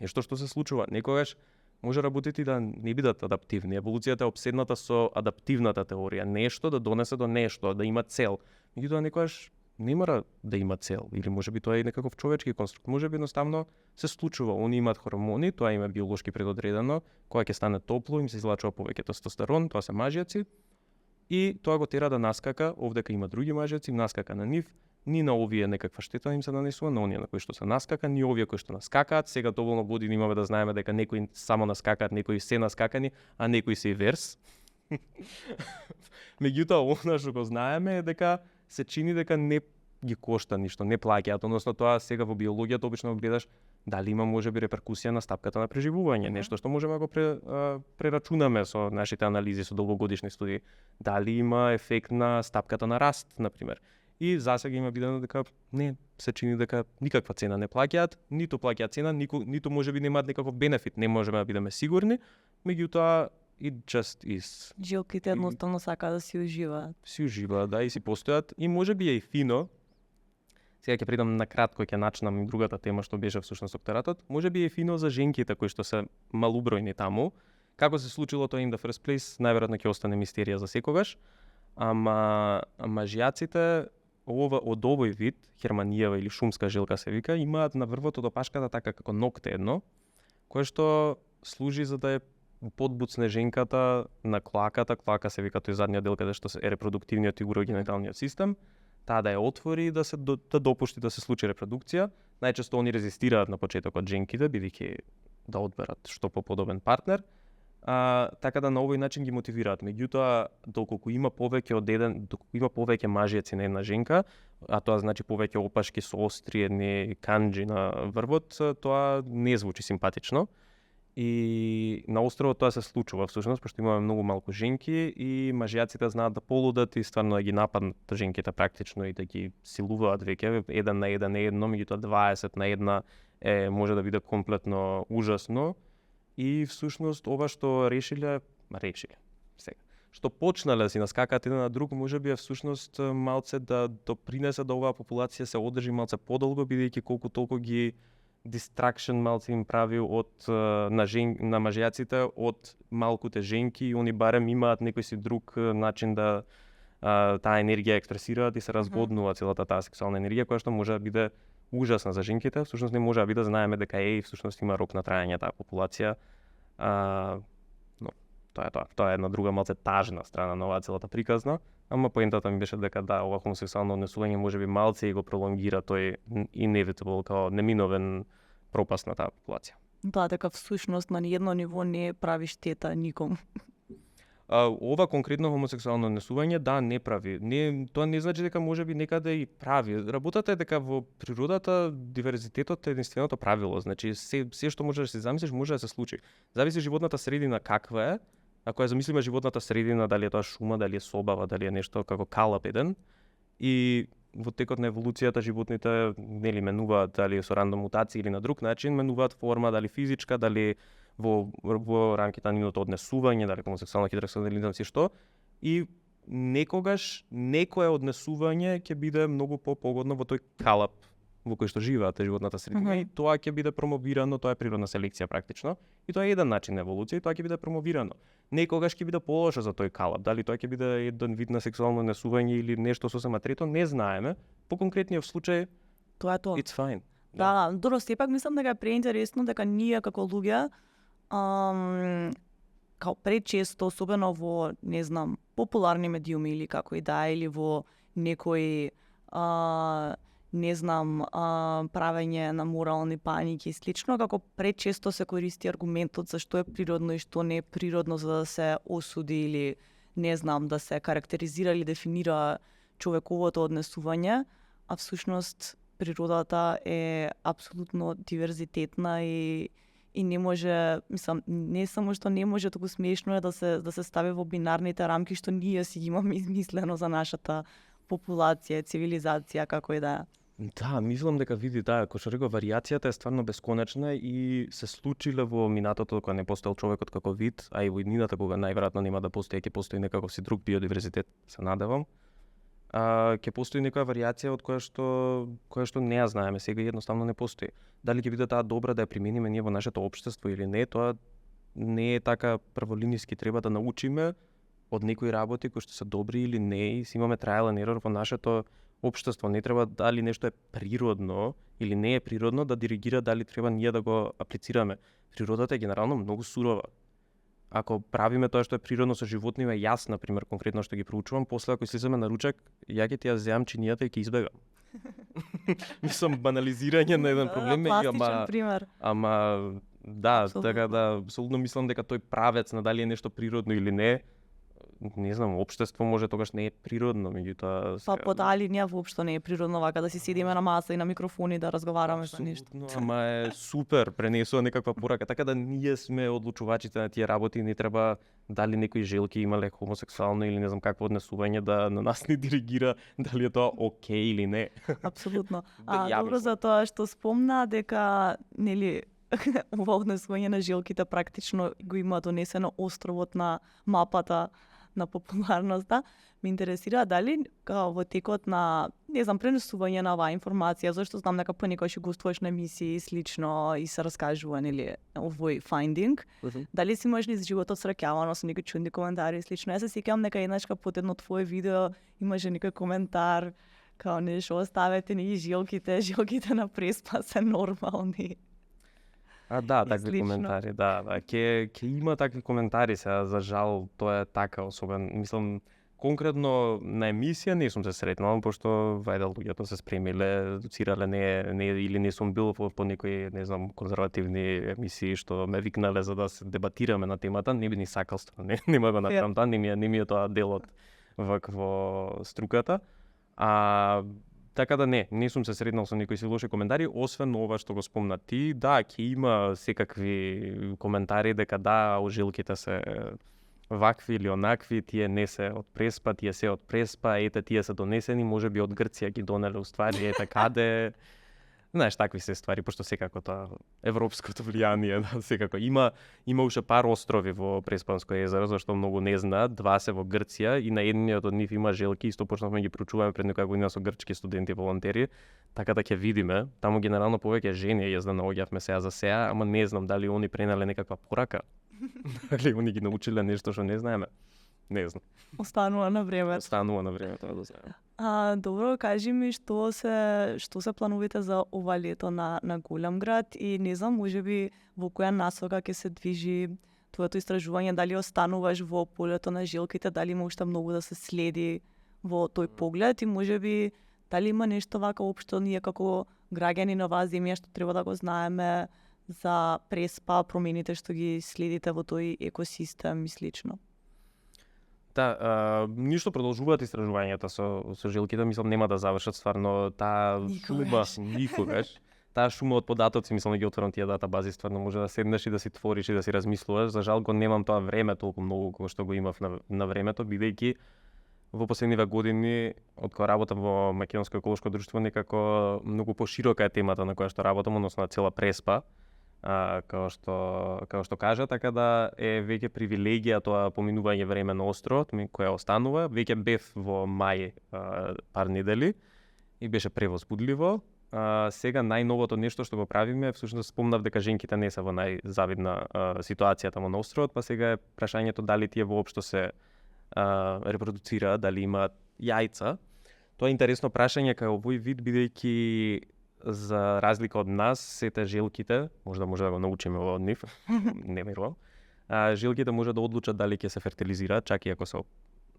нешто што се случува. Некогаш може работите да не бидат адаптивни. Еволуцијата е обседната со адаптивната теорија, нешто да донесе до нешто, да има цел. Меѓутоа некогаш не мора да има цел, или можеби тоа е некаков човечки конструкт. Можеби едноставно се случува, они имаат хормони, тоа им е биолошки предодредено, кога ќе стане топло, им се излачува повеќе тестостерон, тоа се мажјаци, и тоа го тера да наскака, овдека има други мажјаци, наскака на нив, ни на овие некаква штета им се нанесува, на оние на кои што се наскака, ни овие кои што наскакаат. Сега доволно години имаме да знаеме дека некои само наскакаат, некои се наскакани, а некои се и верс. Меѓутоа, она што го знаеме е дека се чини дека не ги кошта ништо, не плаќаат, односно тоа сега во биологијата обично го гледаш дали има можеби реперкусија на стапката на преживување, нешто што можеме да го прерачунаме со нашите анализи, со долгогодишни студии, дали има ефект на стапката на раст, например. И засега има видено дека не се чини дека никаква цена не плаќаат, ниту плаќаат цена, ниту можеби немаат некаков бенефит, не можеме да бидеме сигурни, меѓутоа it just is. Жилките едноставно сака да си уживаат. Си уживаат, да, и си постојат и можеби е и фино. Сега ќе придам на кратко, ќе начнам и другата тема што беше всушност докторатот. Можеби е фино за женките кои што се малубројни таму. Како се случило тоа in the first place, најверојатно ќе остане мистерија за секогаш. Ама мажјаците од овој вид, херманијева или шумска жилка се вика, имаат на врвот од опашката така како нокте едно, кое што служи за да е подбуцне женката на клаката, клака се вика тој задниот дел каде што е репродуктивниот и урогениталниот систем, таа да ја отвори и да допушти да се случи репродукција. Најчесто они резистираат на почетокот женките, бидејќи да одберат што поподобен партнер. Така да на овој начин ги мотивираат. Меѓутоа, доколку има повеќе мажјаци на една женка, а тоа значи повеќе опашки со остри едни канџи на врвот, тоа не звучи симпатично. И на островот тоа се случува всушност, пошто имаме многу малку женки и мажјаците знаат да полудат и стварно да ги нападнат женките практично и да ги силуваат веќе 1 на 1 е едно, меѓутоа 20 на 1 може да биде комплетно ужасно. И всушност ова што решиле сега. Што почнале си наскакаат еден на друг, можеби е всушност малце да допринесе да оваа популација се одржи малце подолго, бидејќи колку толку ги distraction малце им прави од на мажјаците од малкуте женки и они барем имаат некој си друг начин да таа енергија експресираат и се разгоднува целата таа сексуална енергија која што може да биде ужасна за женките, всушност не може да биде, знаеме дека всушност има рок на трајање таа популација. Но тоа е тоа. Тоа е една друга малце тажна страна на оваа целата приказна, ама поентата ми беше дека да, ова хомосексуално однесување можеби малце и го пролонгира тој inevitable као неминовен пропаст на таа популација. Да, дека всушност на ниедно ниво не прави штета никому. Ова конкретно хомосексуално однесување да не прави. Тоа не значи дека можеби некаде и прави. Работата е дека во природата диверзитетот е единственото правило. Значи се што можеш да си замислиш може да се случи. Зависи животната средина каква е. Ако ја замислиме животната средина, дали е тоа шума, дали е собава, дали е нешто како калап еден, и во текот на еволуцијата животните нели менуваат дали со рандом мутации или на друг начин, менуваат форма, дали физичка, дали во рамките на нивното однесување, дали хомосексуално, хетеросексуално, си што, и некогаш некое однесување ќе биде многу погодно во тој калап во кој што живеат животната средина и тоа ќе биде промовирано, тоа е природна селекција практично, и тоа е еден начин на еволуција и тоа ќе биде промовирано. Некогаш ќе биде полошо за тој калап, дали тоа ќе биде еден вид на сексуално однесување или нешто сосема трето, не знаеме. По конкретниот случај тоа е тоа. It's fine. Да, добро, сепак мислам дека е преинтересно дека ние како луѓе као пречесто, особено во, не знам, популарни медиуми или како и да, или во некои не знам, правење на морални паники и слично, како пречесто се користи аргументот за што е природно и што не е природно за да се осуди или не знам, да се карактеризира или дефинира човековото однесување, а всушност природата е апсолутно диверзитетна и не може, мислам, не само што не може, туку смешно е да се стави во бинарните рамки што ние си имаме измислено за нашата популација, цивилизација, како и да е. Да, мислам дека види, да, како што реков, варијацијата е стварно бесконечна и се случиле во минатото кога не постоел човекот како вид, а и во иднината кога најверојатно нема да постои, ќе постои некаков си друг биодиверзитет, се надевам. Ќе постои некоја варијација од која што не ја знаеме сега и едноставно не постои. Дали ќе биде таа добра да ја примениме ние во нашето општество или не, тоа не е така прволиниски, треба да научиме од некои работи кои што се добри или не и си имаме trial and error во нашето општество. Не треба дали нешто е природно или не е природно да диригира дали треба ние да го аплицираме. Природата е генерално многу сурова. Ако правиме тоа што е природно со животните, јас, например, конкретно што ги проучувам, после ако слизаме на ручек, ја ќе ти ја земам чинијата и ќе избегам. Мислам, банализирање на еден проблем, ама да, така да, апсолутно мислам дека тој правец на дали е нешто природно или не, не знам, општество може тогаш не е природно, меѓутоа Па по таа линија воопшто не е природно вака да си седиме на маса и на микрофони да разговараме за нешто. Апсолутно, ама е супер, пренесува некаква порака, така да ние сме одлучувачите на тие работи, не треба дали некој желки имале хомосексуално или не знам какво однесување да на нас не диригира дали е тоа окей или не. Апсолутно. Јавно Добро сум. за тоа што спомна дека нели ова однесување на желките практично го има донесено островот на мапата на популарноста. Ме интересира дали као во текот на, не знам, пренесување на оваа информација, зашто знам дека понекогаш гостуваш на емисии и слично и се раскажува нели овој фајндинг. Дали си можеш низ животот среќавано со некои чудни коментари и слично? Јас се сеќавам дека еднаш под едно твое видео имаше некој коментар као нешто оставете ни желките на преспа се нормални. Да, И такви слично. коментари, да. Ќе има такви коментари сега, за жал, тоа е така особен. Мислам, конкретно на емисија не сум се сретнал, пошто вајде луѓето се спремиле, доцирале не или не сум бил по некои, не знам, конзервативни емисии што ме викнале за да се дебатираме на темата, не би ни сакал стварно, нема го направам тоа, не ми е тоа делот во струката. Така да не сум се сретнал со некои си лоши коментари, освен ова што го спомна ти. Да, ќе има секакви коментари дека да, ожилките се вакви или онакви, тие не се од преспа, тие се од преспа, ете тие се донесени, можеби од Грција ги донеле уствари, ете каде. Знаеш, такви се ствари, пошто секако тоа европското влијание, да, секако. Има уште пар острови во Преспанско езеро, зашто многу не знаат, 2 се во Грција и на едниот од нив има желки, исто почнавме ги проучуваме пред некоја година со грчки студенти волонтери, така да ќе видиме. Таму генерално повеќе жени јас да наоѓавме сега за сега, ама не знам дали они пренале некаква порака. Дали они ги научиле нешто што не знаеме. Не знам. Останува на време. Останува на време тоа да знаеме. Добро, кажи ми што се плановите за ова лето на Голем град и не знам, можеби во која насока ќе се движи твоето истражување, дали остануваш во полето на желките, дали има уште многу да се следи во тој поглед и можеби дали има нешто вака општо ние како граѓани на оваа земја што треба да го знаеме за преспа, промените што ги следите во тој екосистем и слично. Да, ништо продолжуваат истражувањата со желките, мислам нема да завршат стварно таа шума никогаш. Таа шума од податоци, мислам да ги отворам тие датабази, стварно може да седнеш и да си твориш и да си размислуваш. За жал го немам тоа време толку многу како што го имав на времето, бидејќи во последниве години од кога работам во Македонско еколошко друштво, некако многу поширока е темата на која што работам, односно на цела преспа. Како што кажа, така да е веќе привилегија тоа поминување време на островот, која останува. Веќе бев во мај пар недели и беше превозбудливо. Сега најновото нешто што го правиме, всушност спомнав дека женките не се во најзавидна ситуација таму на островот, па сега е прашањето дали тие воопшто се репродуцираат, дали имаат јајца. Тоа е интересно прашање кај овој вид, бидејќи за разлика од нас, сете желките, може да го научиме од нив, не верувам, желките може да одлучат дали ќе се фертилизираат, чак и ако се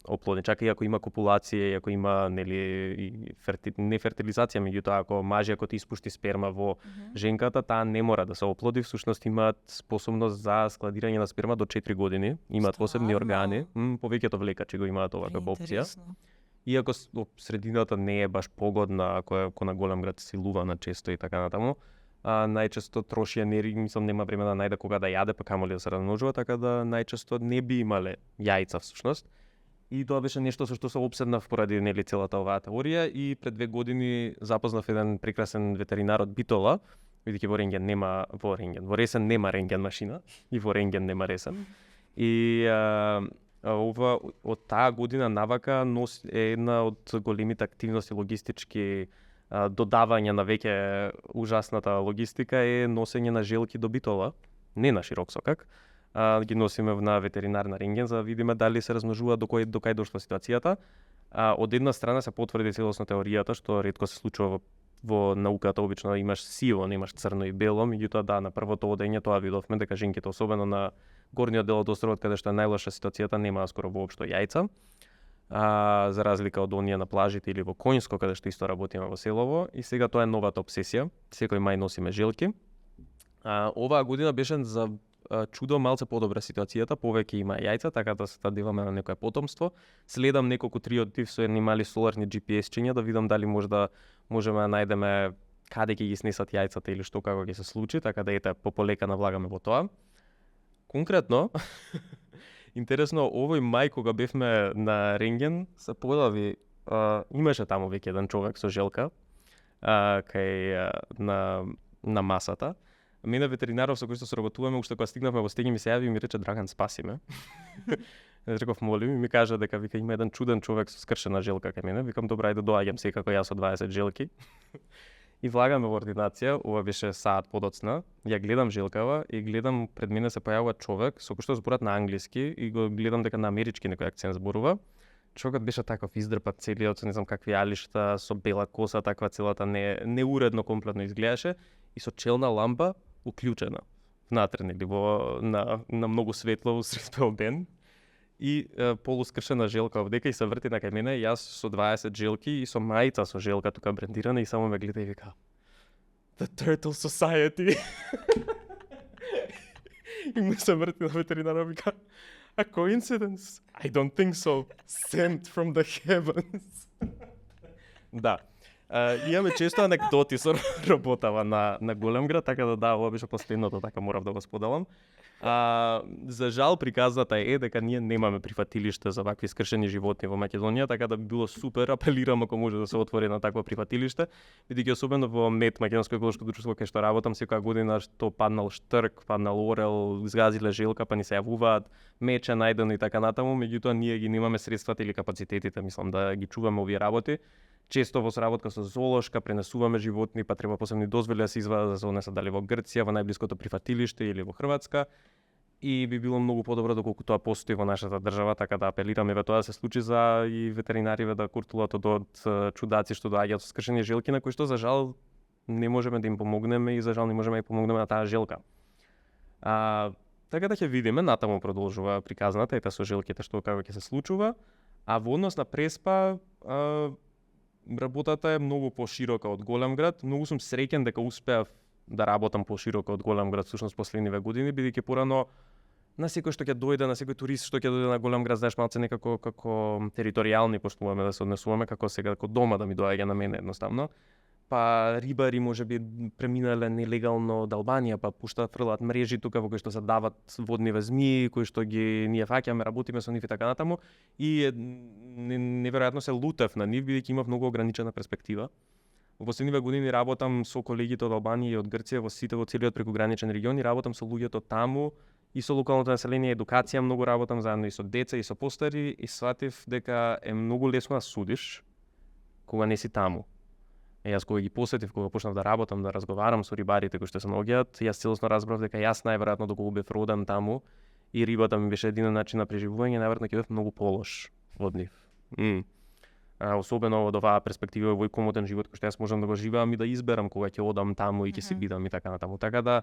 оплодни, чак и ако има копулација, и ако има нели не фертилизација, меѓутоа ако ако ти испушти сперма во женката, таа не мора да се оплоди, всушност имаат способност за складирање на сперма до 4 години, имаат посебни органи, повеќето влекачи го имаат оваква опција. Иако средината не е баш погодна, ако на Голем град силувана често и така натаму, најчесто троши енергија, мислам нема време да најде кога да јаде, па камоли да се размножува, така да најчесто не би имале јајца всушност. И тоа беше нешто со што се опседнав поради нели целата оваа теорија и пред 2 години запознав еден прекрасен ветеринар од Битола, бидејќи во Ресен нема рентген машина и во рентген нема Ресен. И ова од таа година навака е една од големите активности логистички додавање на веќе ужасната логистика е носење на желки до Битола, не на широк сокак. Ги носиме на ветеринар на рентген за да видиме дали се размножува до кај дошла ситуацијата. Од една страна се потврди целосно теоријата што ретко се случува во науката, обично имаш сиво, немаш црно и бело, меѓутоа да, на првото одење тоа видовме дека женките, особено на горниот дел од островот каде што е најлоша ситуацијата, немаа скоро воопшто јајца. За разлика од оние на плажите или во Коњско каде што исто работиме во селово, и сега тоа е новата обсесија. Секој мај носиме желки. Оваа година беше за чудо малце подобра ситуацијата, повеќе има јајца, така да се тадиваме на некое потомство. Следам неколку триоти со едни мали соларни GPS-чиња да видам дали можеме да најдеме каде ќе ги снесат јајцата или што како ќе се случи, така да ете пополека навлагаме во тоа. Конкретно, интересно, овој мај кога бевме на рентген се појави, имаше таму веќе еден човек со желка на масата. Мене ветеринаров со кој што соработуваме, уште кога стигнавме во Стења ми се јави и ми рече Драган спаси ме. Реков молим и ми кажа дека вика има еден чуден човек со скршена желка кај мене. Викам добра, ајде доаѓам секако јас со 20 желки. И влагаме во ординација, ова беше саат подоцна, ја гледам желкава и гледам пред мене се појавува човек со кој што зборат на англиски и го гледам дека на амерички некој акцент зборува. Човекот беше таков издрпат целиот, не знам какви алишта, со бела коса, таква целата неуредно комплетно изгледаше и со челна лампа уклучена внатре, нели на многу светло усред бел ден. И полускршена желка овдека и се врти на кај мене, јас со 20 желки и со мајца со желка тука брендирана и само ме гледа и вика The Turtle Society. И му се врти на ветеринарот вика A coincidence? I don't think so. Sent from the heavens. Да. Имаме често анекдоти со работава на Големград, така да, ова беше последното, така морав да го споделам. За жал приказната е дека ние немаме прифатилиште за вакви скршени животни во Македонија, така да би било супер, апелирам ако може да се отвори на такво прифатилиште, бидејќи особено во МЕД, Македонско еколошко друштво кај што работам, секоја година што паднал штрк, паднал орел, изгазиле желка, па ни се јавуваат, мече најдено и така натаму, меѓутоа ние ги немаме средствата или капацитетите, мислам, да ги чуваме овие работи. Често во сработка со зоолошка пренесуваме животни, па треба посебни дозволи да се извадат да се однесат дали во Грција, во најблиското прифатилиште или во Хрватска. И би било многу подобро доколку тоа постои во нашата држава, така да апелираме тоа да се случи за и ветеринариве да куртулат од чудаци што доаѓаат со скршени желки, на кои што за жал не можеме да им помогнеме и за жал не можеме да помогнеме на таа желка. Така да ќе видиме, натаму продолжува приказната, ета со желките што како ќе се случува, а во однос на Преспа работата е многу поширока од Големград. Многу сум среќен дека успеав да работам пошироко од Големград всушност последниве години, бидејќи порано на секој што ќе дојде, на секој турист што ќе дојде на Големград, знаеш малце некако како територијални почнуваме да се однесуваме, како сега како дома да ми доаѓа на мене едноставно. Па рибари можеби преминале нелегално од Албанија, па пуштаат фрлаат мрежи тука во кои што се дават водниве змии, кои што ги ние фаќаме, работиме со нив и така натаму и неверојатно се лутев на нив бидејќи имав многу ограничена перспектива. Во последниве години работам со колегите од Албанија и од Грција во целиот прекуграничен регион и работам со луѓето таму и со локалното население, едукација многу работам заедно и со деца и со постари и сватив дека е многу лесно да судиш кога не си таму. Јас кога ги посетив, кога почнав да работам, да разговарам со рибарите кои што се наоѓаат, јас целосно разбрав дека јас најверојатно доколку бев роден таму и рибата ми беше единен начин на преживување, најверојатно ќе бев многу полош од нив. Особено од оваа перспектива во комоден живот кој што јас можам да го живеам и да изберам кога ќе одам таму и ќе си бидам и така натаму. Така да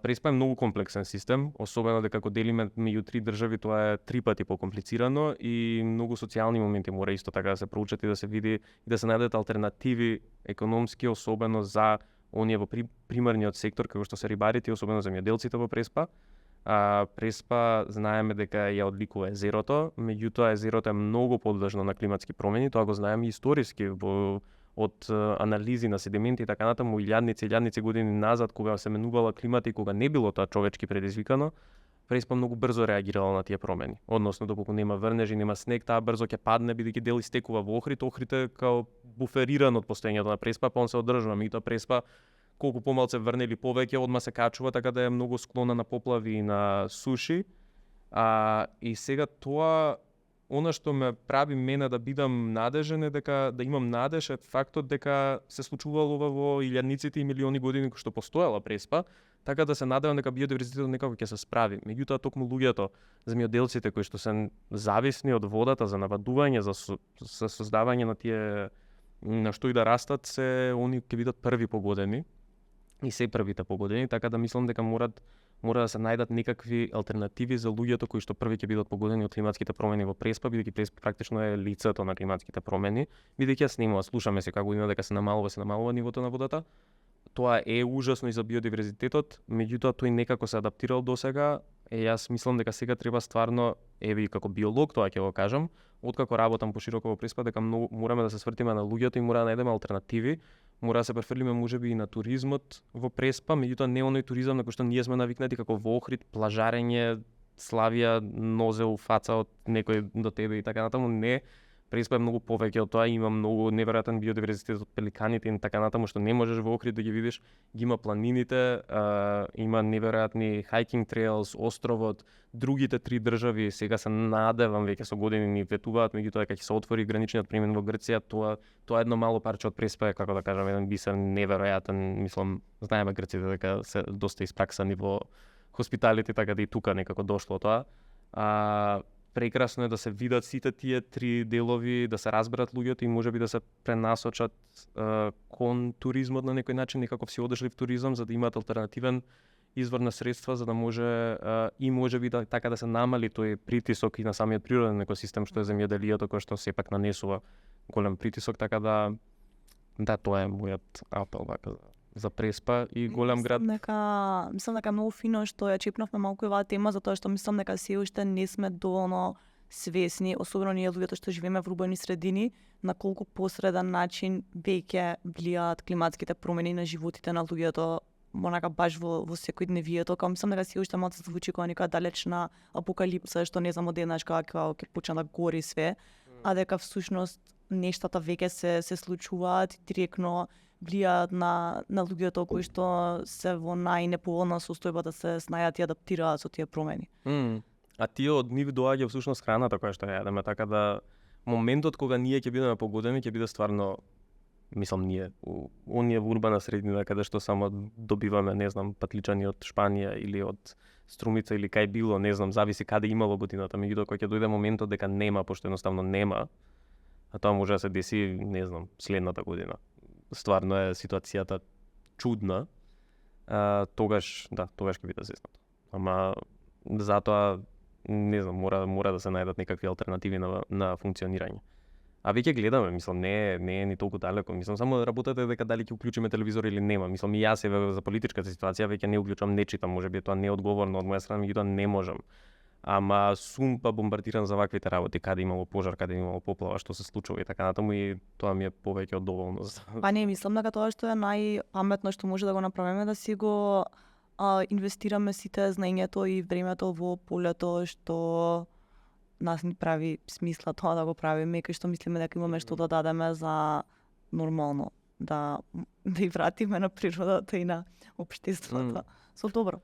Преспа е многу комплексен систем, особено дека ако делиме меѓу три држави, тоа е 3 пати покомплицирано и многу социјални моменти мора исто така да се проучат и да се види и да се најдат алтернативи економски, особено за оние во примарниот сектор како што се рибарите, особено земјоделците во Преспа. Преспа знаеме дека ја одликува езерото, меѓутоа езерото е многу подложно на климатски промени, тоа го знаеме историски од анализи на седименти и така натаму илјадници години назад кога се менувала климата и кога не било тоа човечки предизвикано, Преспа многу брзо реагирала на тие промени. Односно доколку нема врнежи, нема снег, таа брзо ќе падне бидејќи дел истекува во Охрид, Охрид е као буфериран од постоењето на Преспа, па он се одржува, меѓутоа Преспа колку помалце врне или повеќе одма се качува, така да е многу склона на поплави и на суши. И сега тоа она што ме прави мене да бидам надежен е дека да имам надеж е фактот дека се случувало ова во илјадниците и милиони години кои што постоела Преспа, така да се надевам дека биодиверзитетот некако ќе се справи. Меѓутоа токму луѓето, земјоделците кои што се зависни од водата за навадување, за создавање на тие на што и да растат, се они ќе бидат први погодени и се првите погодени, така да мислам дека мора да се најдат некакви алтернативи за луѓето кои што први ќе бидат погодени од климатските промени во Преспа, бидејќи Преспа практично е лицето на климатските промени, бидејќи ја снимува, слушаме се како година дека се намалува нивото на водата. тоа е ужасно и за биодиверзитетот, меѓутоа тој некако се адаптирал досега. Јас мислам дека сега треба стварно, еве и како биолог тоа ќе го кажам, откако работам пошироко во Преспа, дека мораме да се свртиме на луѓето и мора да најдеме алтернативи. Мора да се префрлиме можеби и на туризмот во Преспа, меѓутоа не оној туризам на кој што ние сме навикнати како во Охрид, плажарење, славија нозе у фаца од некој до тебе и така натаму. Не, Преспа е многу повеќе од тоа, има многу неверојатен биодиверзитет од пеликаните и така натаму што не можеш во Охрид да ги видиш. Ги има планините, има неверојатни хайкинг трейлс, островот, другите 3 држави сега се надевам веќе со години ни ветуваат, меѓутоа дека ќе се отвори граничниот премин во Грција, тоа е едно мало парче од Преспа, како да кажам, еден бисер неверојатен, мислам, знаеме грците дека се доста испраксани во хоспиталите, така да и тука некако дошло тоа. Прекрасно е да се видат сите тие 3 делови, да се разберат луѓето и можеби да се пренасочат кон туризмот на некој начин, некаков си одржлив туризам, за да имаат алтернативен извор на средства, за да може и можеби да така да се намали тој притисок и на самиот природен екосистем што е земјоделието, кој што сепак нанесува голем притисок, така да тоа е мојот апел вака за Преспа и голем град. Мислам дека многу фино што ја чепнавме малку оваа тема, затоа што мислам дека се уште не сме доволно свесни, особено ние луѓето што живееме во урбани средини, на колку посреден начин веќе влијаат климатските промени на животите на луѓето, онака баш во секојдневието, као мислам дека се уште малку звучи како нека далечна апокалипса, што не знам одеднаш како ќе почне да гори све, а дека всушност нештата веќе се случуваат директно влијаат на луѓето кои што се во најнеповолна состојба да се снајдат и адаптираат со тие промени. А тие од нив доаѓа всушност храната која што ја јадеме, така да моментот кога ние ќе бидеме погодени ќе биде стварно, мислам ние, оние во урбана средина каде што само добиваме, не знам, патличани од Шпанија или од Струмица или кај било, не знам, зависи каде имало годината, меѓутоа кога ќе дојде моментот дека нема, пошто едноставно нема, а тоа може да се деси, не знам, следната година. Стварно е ситуацијата чудна, тогаш ќе биде зеснато. Ама затоа не знам, мора да се најдат некакви алтернативи на функционирање. А веќе гледаме, мислам, не е ни толку далеко, мислам, само работете дека дали ќе уклучиме телевизор или нема. Мислам, и јас за политичката ситуација веќе не уклучам, не читам, можеби тоа не е одговорно од моја страна, меѓутоа не можам. Ама сум па бомбардиран за ваквите работи, каде имало пожар, каде имало поплава, што се случува и така натаму, и тоа ми е повеќе од доволно. Па не, мислам дека тоа што е најпаметно што може да го направиме да си го инвестираме сите знаењето и времето во полето што нас ни прави смисла тоа да го правиме и кај што мислиме дека имаме што да дадеме за нормално да и вратиме на природата и на општеството. Со добро.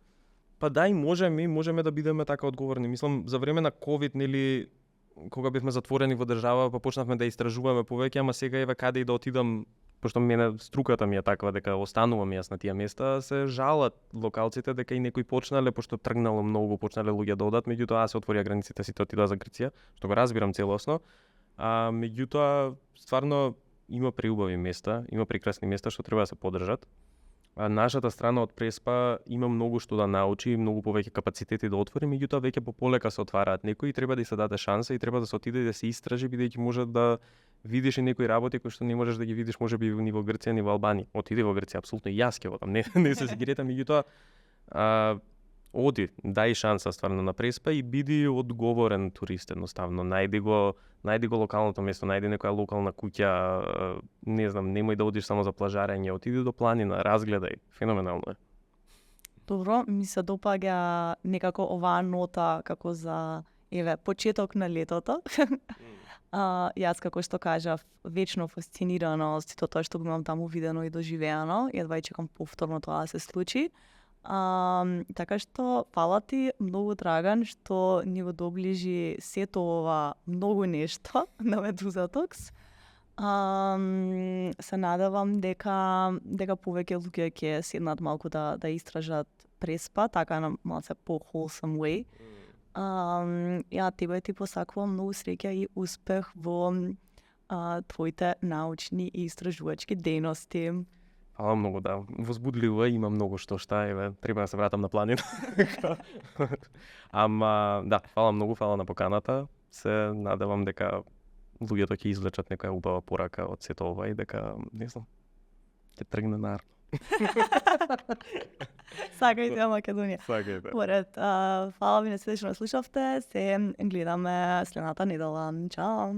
Па да, и можеме да бидеме така одговорни. Мислам, за време на ковид, нели, кога бевме затворени во држава, па почнавме да истражуваме повеќе, ама сега еве каде и да отидам, пошто мене струката ми е таква дека останувам јас на тие места, се жалат локалците дека и некои почнале, пошто тргнало многу, почнале луѓе да одат, меѓутоа се отворија границите, сите отидоа за Грција, што го разбирам целосно. Меѓутоа стварно има преубави места, има прекрасни места што треба да се поддржат. Нашата страна од Преспа има многу што да научи, многу повеќе капацитети да отвори, меѓутоа веќе пополека се отвараат некои и треба да се даде шанса и треба да се отиде и да се истражи, бидејќи може да видиш и некои работи кои што не можеш да ги видиш можеби ни во Грција, ни во Албанија. Отиди во Грција, апсолутно и јас ќе одам, не се сегирете, меѓутоа оди, дај шанса стварно на Преспа и биди одговорен турист едноставно. Најди го локалното место, најди некоја локална куќа, не знам, немој да одиш само за плажарење, отиди до планина, разгледај, феноменално е. Добро, ми се допаѓа некако оваа нота како за почеток на летото. Јас како што кажав, вечно фасцинирано од сето тоа што го имам таму видено и доживеано, едва и чекам повторно тоа да се случи. Така што фала ти многу, Драган, што ни го доближи сето ова многу нешто на Медуза Токс. Се надевам дека повеќе луѓе ќе седнат малку да истражат Преспа, така на малце по-wholesome way. Ја тебе ти посакувам многу среќа и успех во твоите научни и истражувачки дејности. Фала многу, да. Возбудливо е, има многу што треба да се вратам на планина. Ама, да, фала многу, фала на поканата. Се надевам дека луѓето ќе извлечат некоја убава порака од сето ова и дека, не знам, ќе тргне нарно. Сакајте ја Македонија. Сакајте. Поред, фала ви на се што слушавте, се гледаме следната недела. Чао!